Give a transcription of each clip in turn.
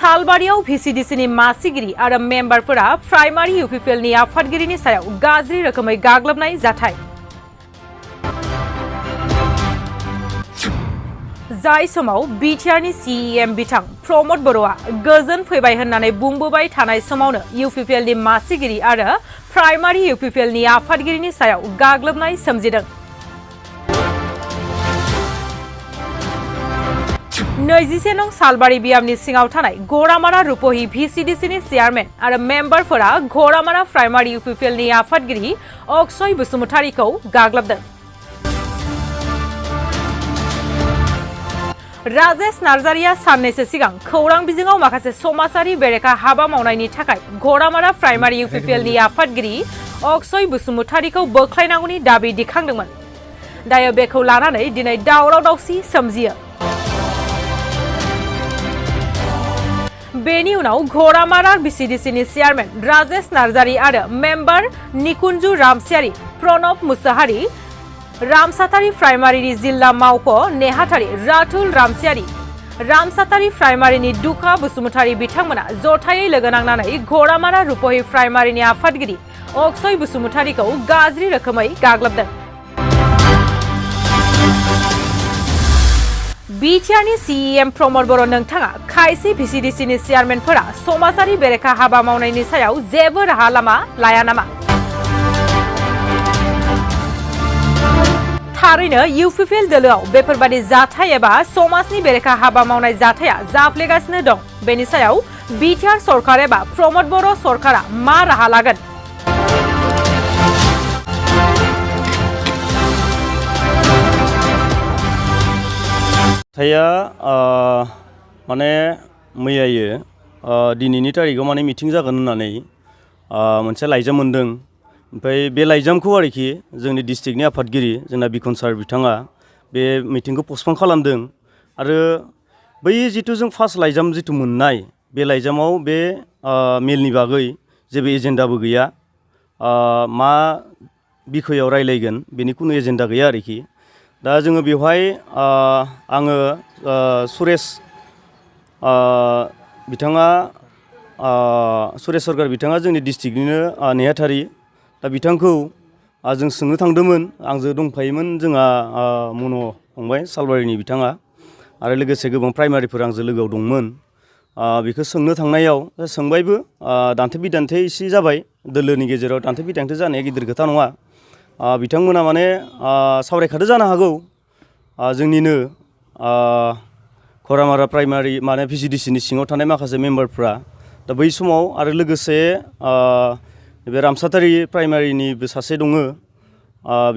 सालबारियाव भिसिडिसिनि मासिगिरि आरो मेम्बारफोरा प्राइमारि इउपिपिएलनि आफादगिरिनि सायाव गाज्रि रोखोमै गाग्लोबनाय जाथाय। जाय समाव बिटिआरनि सिएम बिथां प्रमद बर'आ गोजोन फैबाय होननानै बुंबोबाय थानाय समावनो इउपिपिएलनि मासिगिरि आरो प्राइमारि इउपिपिएलनि आफादगिरिनि सायाव गाग्लोबनाय सोमजिदों। 21 नं सालबारि बियामनि सिङाव थानाय गरामारा रुपहि भिसिडिसिनि चेयारमेन आरो मेम्बारफोरा गरामारा प्राइमारि इउपिपिएलनि आफादगिरि अक्षय बसुमतारीखौ गाग्लोबदों। राजेश नार्जारिया साननैसो सिगां खौरां बिजोङाव माखासे समाजारि बेरेखा हाबा मावनायनि थाखाय गरामारा प्राइमारि इउपिपिएलनि आफादगिरि अक्षय बसुमतारीखौ बोख्लायनांगौनि दाबि दिखांदोंमोन। दायो बेखौ लानानै दिनै दावराव दावसि सोमजियो। बेनि उनाव गरामारा भिसिडिसिनि चेयारमेन राजेश नार्जारी आरो मेम्बार निकुन्जु रामसियारि, प्रणब मुसाहारि, रामसातारी प्राइमारिनि जिल्ला मावख' नेहाथारि रातुल रामसियारि, रामसातारी प्राइमारिनि दुखा बसुमतारी बिथांमोना जथायै लोगो नांनानै गरामारा रुपहि प्राइमारिनि आफादगिरि अक्षय बसुमतारीखौ गाज्रि रोखोमै गाग्लोबदों। बिटिआरनि सिएम प्रमद बर' नोंथाङा खायसे भिसिडिसिनि चेयारमेनफोरा समाजारि बेरेखा हाबा मावनायनि सायाव जेबो राहा लामा लाया नामा? थारैनो इउपिपिएल दोलोआव बेफोरबादि जाथाय एबा समाजनि बेरेखा हाबा मावनाय जाथाया जाफ्लेगासिनो दं। बेनि सायाव बिटिआर सरकार एबा प्रमद बर' सरकारा मा राहा लागोन? थाया माने मैयायो दिनैनि तारिखाव माने मिटिं जागोन होननानै मोनसे लाइजाम मोनदों। ओमफ्राय बे लाइजामखौ आरोखि जोंनि डिस्ट्रिक्टनि आफादगिरि जोंना बिखन सार बिथाङा बे मिटिंखौ पस्टपन खालामदों। आरो बै जिथु जों फार्स्ट लाइजाम जिथु मोननाय बे लाइजामाव बे मेलनि बागै जेबो एजेन्डाबो गैया। मा बिखयाव रायलायगोन बेनि खुनु एजेन्डा गैया आरोखि। दा जोङो बेवहाय आङो सुरेश बिथाङा सुरेश सरकार बिथाङा जोंनि डिस्ट्रिक्टनिनो नेहाथारि। दा बिथांखौ जों सोंनो थांदोंमोन। आंजों दंफायोमोन जोंहा मन' फंबाय सालबारिनि बिथाङा आरो लोगोसे गोबां प्राइमारिफोर आंजों लोगोआव दंमोन। बेखौ सोंनो थांनायाव सोंबायबो दान्थे बिदान्थे एसे जाबाय। दोलोनि गेजेराव दान्थे बिदान्थे जानाया गिदिर खोथा नङा। बिथांमोना माने सावरायखादो जानो हागौ जोंनिनो गरामारा प्राइमारि माने भिसिडिसिनि सिङाव थानाय माखासे मेम्बारफ्रा दा बै समाव आरो लोगोसे बे रामसातारी प्राइमारिनिबो सासे दङ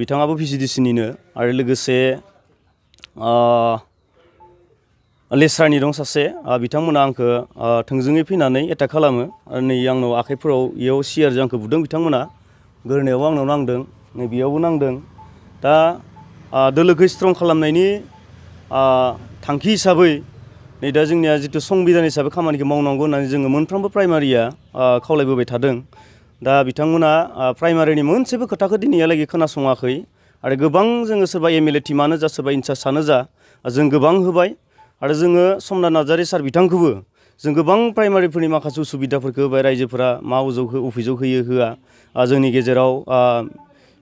बिथाङाबो भिसिडिसिनिनो आरो लोगोसे लेस्रानि दं सासे। बिथांमोना आंखौ थोंजोङै फैनानै एटाक खालामो आरो नै आंनाव आखाइफोराव इयाव सियारजों आंखौ बुदों। बिथांमोना गोरनायावबो आंनाव नांदों, नै बेयावबो नांदों। दा दोलोखौ स्ट्रं खालामनायनि थांखि हिसाबै नै दा जोंनिया जिथु संबिधान हिसाबै खामानिखौ मावनांगौ होननानै जोङो मोनफ्रोमबो प्राइमारिया खावलायबोबाय थादों। दा बिथांमोना प्राइमारिनि मोनसेबो खोथाखौ दिनैहालागै खोनासङाखै आरो गोबां जोङो सोरबा एमएलए टिमानो जा सोरबा इनचार्जआनो जा जों गोबां होबाय आरो जोङो समनाथ नार्जारी सार बिथांखौबो जों गोबां प्राइमारिफोरनि माखासे उसुबिदाफोरखौ होबाय। रायजोफोरा मा अभियोग होयो होआ जोंनि गेजेराव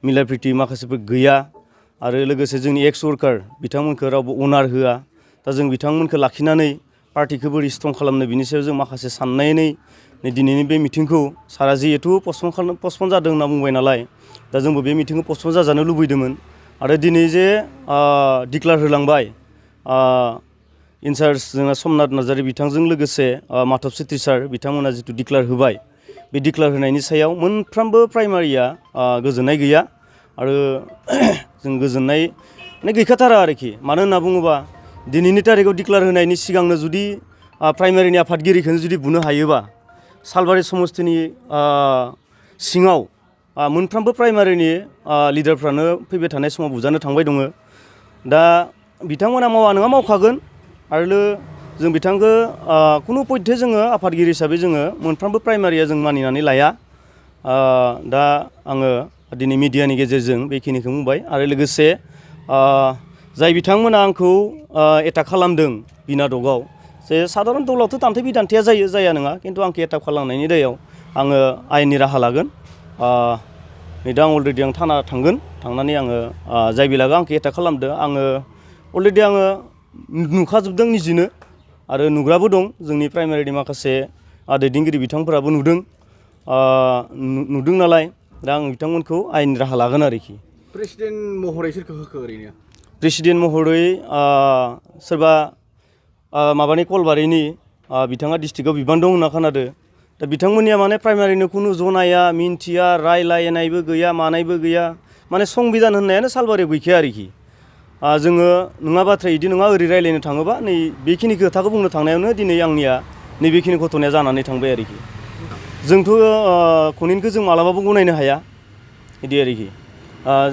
मिला प्रिति माखासेफोर गैया आरो लोगोसे जोंनि एक्स वर्कार बिथांमोनखौ रावबो अनार होआ। दा जों बिथांमोनखौ लाखिनानै पार्टिखौ बोरै स्ट्रं खालामनो बिनि सायाव जों माखासे साननानै नै दिनैनि बे मिटिंखौ सारा जिहेथु पस्टपन जादों होनना बुंबाय नालाय दा जोंबो बे मिटिंखौ पस्टपन जाजानो लुबैदोंमोन। आरो दिनै जे डिक्लार होलांबाय इनचार्ज जोंना समनाथ नार्जारी बिथांजों लोगोसे माधब सेत्रि सार बिथांमोना जिथु डिक्लार होबाय बे डिक्लार होनायनि सायाव मोनफ्रोमबो प्राइमारिया गोजोननाय गैया आरो जों गोजोननाय माने गैखाथारा आरोखि। मानो होनना बुङोबा दिनैनि तारिखाव डिक्लार होनायनि सिगांनो जुदि प्राइमारिनि आफादगिरिखौनो जुदि बुनो हायोबा सालबारि समस्तिनि सिङाव मोनफ्रोमबो प्राइमारिनि लिडारफ्रानो फैबाय थानाय समाव बुजानो थांबाय दङ। दा बिथांमोना मावा नङा मावखागोन आरो जों बिथांखौ खुनु पयथे जोङो आफादगिरि हिसाबै जोङो मोनफ्रोमबो प्राइमारिया जों मानिनानै लाया। दा आङो दिनै मिडियानि गेजेरजों बेखिनिखौ बुंबाय आरो लोगोसे जाय बिथांमोना आंखौ एटाक खालामदों बिनादकआव जे साधारन दलावथ' दान्थे बिदान्थेया जाया नङा खिन्थु आंखौ एटाक खालामनायनि दायाव आङो आयेननि राहा लागोन नै दा अलरेडि आं थाना थांगोन थांनानै आङो जाय बेलागा आंखौ एटाक खालामदों आङो अलरेडि आङो नुखाजोबदों निजिनो आरो नुग्राबो दं जोंनि प्राइमारिनि माखासे दैदेनगिरि बिथांफोराबो नुदों नालाय दा आं बिथांमोनखौ आयेननि राहा लागोन आरोखि। प्रेसिडेन्ट महरै सोरखौ होखो ओरैनो? प्रेसिडेन्ट महरै सोरबा माबानि कलबारिनि बिथाङा डिस्ट्रिक्टआव बिबान दं होनना खोनादों। दा बिथांमोननिया माने प्राइमारिनो खुनु जनाया मिन्थिया रायलायनायबो गैया मानायबो गैया माने संबिधान होननायानो सालबारियाव गैखाया आरोखि। जोङो नङा बाथ्राया बिदि नङा ओरै रायलायनो थाङोबा नै बेखिनि खोथाखौ बुंनो थांनायावनो दिनै आंनिया नैबेखिनि घटनाया जानानै थांबाय आरोखि। जोंथ' खनिनखौ जों मालाबाबो गनायनो हाया बिदि आरोखि।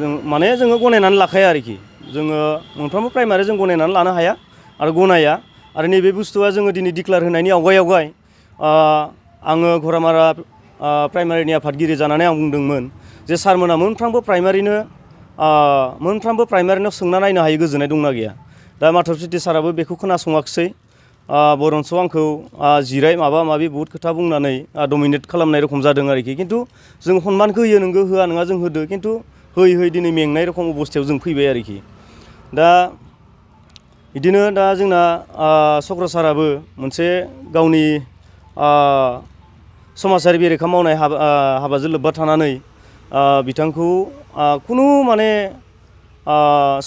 जों माने जोङो गनायनानै लाखाया आरोखि। जोङो मोनफ्रोमबो प्राइमारि जों गनायनानै लानो हाया आरो गनाया आरो नैबे बुस्थुआ जोङो दिनै डिक्लार होनायनि आवगाय आङो घरामारा प्राइमारिनि आफादगिरि जानानै आं बुंदोंमोन जे सारमोना मोनफ्रोमबो प्राइमारिनाव सोंना नायनो हायो गोजोननाय दंना गैया। दा माधब सिटि साराबो बेखौ खोनासङाखिसै बरन्स आंखौ जिराय माबा माबि बहुद खोथा बुंनानै डमिनेट खालामनाय रखम जादों आरोखि। खिन्थु जों सनमानखौ होयो नोंगौ होआ नङा जों होदो खिन्थु होयै दिनै मेंनाय रखम अबस्थायाव जों फैबाय आरोखि। दा बिदिनो दा जोंना चक्र साराबो मोनसे गावनि समाजारि बेरेखा मावनाय हाबाजों लोब्बा थानानै बिथांखौ खुनु माने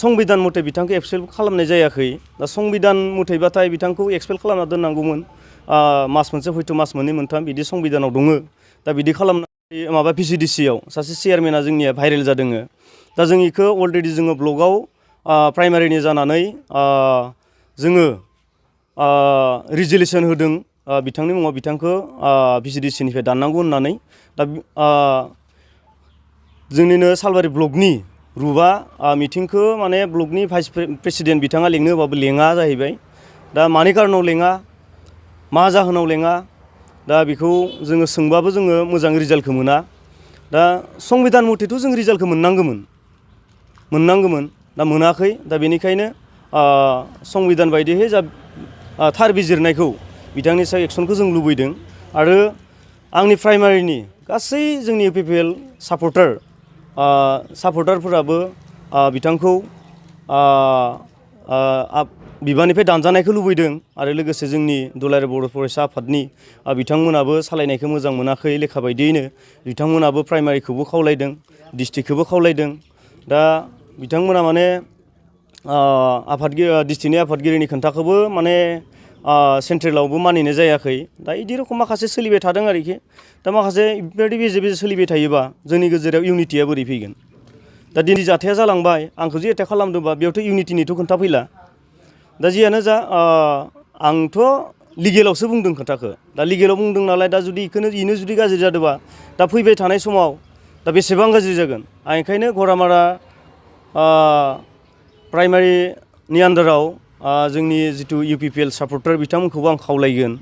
संबिधान मथे बिथांखौ एक्सपेल खालामनाय जायाखै। दा संबिधान मथेबाथाय बिथांखौ एक्सपेल खालामना दोननांगौमोन मास मोनसे हयथ' मास मोननै मोनथाम बिदि संबिधानाव दङ। दा बिदि खालामनानै माबा भिसिडिसिआव सासे चेयारमेना जोंनिया भाइरेल जादों। दा जों इखौ अलरेडि जोङो ब्लगाव प्राइमारिनि जानानै जोङो रिजलिउसन होदों बिथांनि मुङाव बिथांखौ भिसिडिसिनिफ्राय दाननांगौ होननानै। दा जोंनिनो सालबारि ब्लकनि रुपआ मिटिंखौ माने ब्लकनि भाइस प्रेसिडेन्ट बिथाङा लेंनो होबाबो लेङा जाहैबाय। दा मानि कारनाव लेङा मा जाहोनाव लेङा दा बेखौ जोङो सोंबाबो जोङो मोजां रिजाल्टखौ मोना। दा संबिधान मथेथ' जों रिजाल्टखौ मोननांगौमोन दा मोनाखै। दा बेनिखायनो संबिधान बायदियै जा थार बिजिरनायखौ बिथांनि सायाव एक्सनखौ जों लुबैदों। आरो आंनि प्राइमारिनि गासै जोंनि UPPL सापर्टारफोराबो बिथांखौ बिबाननिफ्राय दानजानायखौ लुबैदों। आरो लोगोसे जोंनि दुलाराय बर' फरायसा आफादनि बिथांमोनाबो सालायनायखौ मोजां मोनाखै लेखा बायदियैनो बिथांमोनाबो प्राइमारिखौबो खावलायदों डिस्ट्रिक्टखौबो खावलायदों। दा बिथांमोना माने डिस्ट्रिक्टनि आफादगिरिनि खोन्थाखौबो माने सेन्ट्रेलावबो मानिनाय जायाखै। दा बिदि रखम माखासे सोलिबाय थादों आरोखि। दा माखासे बेबायदि बेजे सोलिबाय थायोबा जोंनि गेजेराव इउनिटिया बोरै फैगोन। दा दिनै जाथाया जालांबाय आंखौ जे एटेक खालामदोंबा बेयावथ' इउनिटिनिथ' खोन्था फैला। दा जियानो जा आंथ' लिगेलावसो बुंदों खोथाखौ। दा लिगेलाव बुंदों नालाय दा जुदि इनो जुदि गाज्रि जादोंबा दा फैबाय थानाय समाव दा बेसेबां गाज्रि जागोन। आं ओंखायनो घरामारा प्राइमारिनि आन्दाराव जोंनि जिथु UPPL सापर्टार बिथांमोनखौबो आं खावलायगोन।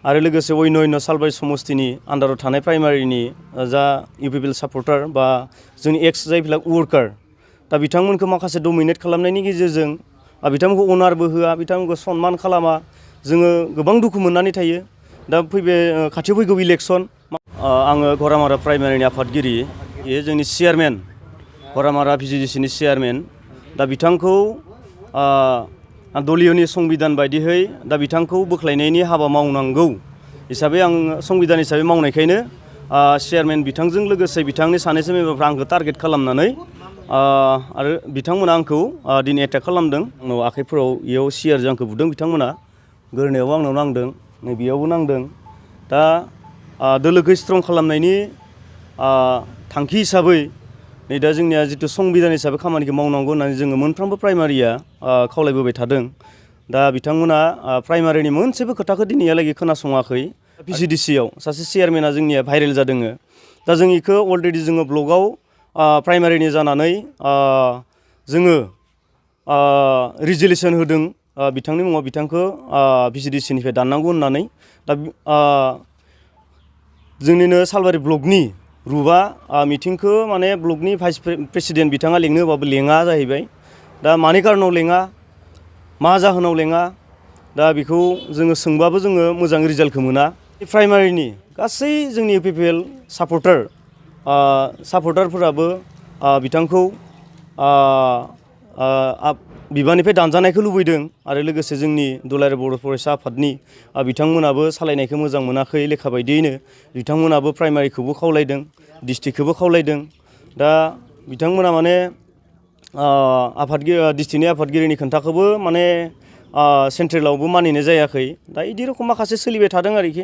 आरो लोगोसे अन्य सालबारि समस्तिनि आन्दाराव थानाय प्राइमारिनि जा UPPL सापर्टार बा जोंनि जायफोरा वर्कार दा बिथांमोनखौ माखासे डमिनेट खालामनायनि गेजेरजों बिथांमोनखौ अनारबो होआ बिथांमोनखौ सनमान खालामा जोङो गोबां दुखु मोननानै थायो। दा खाथियाव फैगौ इलेक्सन आङो घरामारा प्राइमारिनि आफादगिरि बेयो जोंनि चेयारमेन घरामारा VCDCनि चेयारमेन। दा बिथांखौ दलियनि संबिधान बायदियै दा बिथांखौ बोख्लायनायनि हाबा मावनांगौ हिसाबै आं संबिधान हिसाबै मावनायखायनो चेयारमेन बिथांजों लोगोसे बिथांनि सानैसो मेम्बारफ्रा आंखौ टारगेट खालामनानै आरो बिथांमोना आंखौ दिनै एटेक खालामदों। आंनाव आखाइफोराव इयाव सियारजों आंखौ बुदों बिथांमोना गोरनायावबो आंनाव नांदों नैबेयावबो नांदों। दा दोलोखौ स्ट्रं खालामनायनि थांखि हिसाबै नै दा जोंनिया जिथु संबिधान हिसाबै खामानिखौ मावनांगौ होननानै जोङो मोनफ्रोमबो प्राइमारिया खावलायबोबाय थादों। दा बिथांमोना प्राइमारिनि मोनसेबो खोथाखौ दिनैहालागै खोनासङाखै। VCDCआव सासे चेयारमेना जोंनिया भाइरेल जादों। दा जों इखौ अलरेडि जोङो ब्लगाव प्राइमारिनि जानानै जोङो रिजलिउसन होदों बिथांनि मुङाव बिथांखौ VCDCनिफ्राय दाननांगौ होननानै। दा जोंनिनो सालबारि ब्लकनि रुपआ मिटिंखौ माने ब्लकनि भाइस प्रेसिडेन्ट बिथाङा लेंनो होबाबो लेङा जाहैबाय। दा मानि कारनाव लेङा मा जाहोनाव लेङा दा बेखौ जोङो सोंबाबो जोङो मोजां रिजाल्टखौ मोना प्राइमारिनि गासै जोंनि इउपिपिएल सापर्टारफोराबो बिथांखौ बिबाननिफ्राय दानजानायखौ लुबैदों आरो लोगोसे जोंनि दुलाराय बर' फरायसा आफादनि बिथांमोनाबो सालायनायखौ मोजां मोनाखै लेखा बायदियैनो बिथांमोनाबो प्राइमारिखौबो खावलायदों डिस्ट्रिक्टखौबो खावलायदों दा बिथांमोना माने डिस्ट्रिक्टनि आफादगिरिनि खोन्थाखौबो माने सेन्ट्रेलावबो मानिनाय जायाखै दा बिदि रोखोम माखासे सोलिबाय थादों आरोखि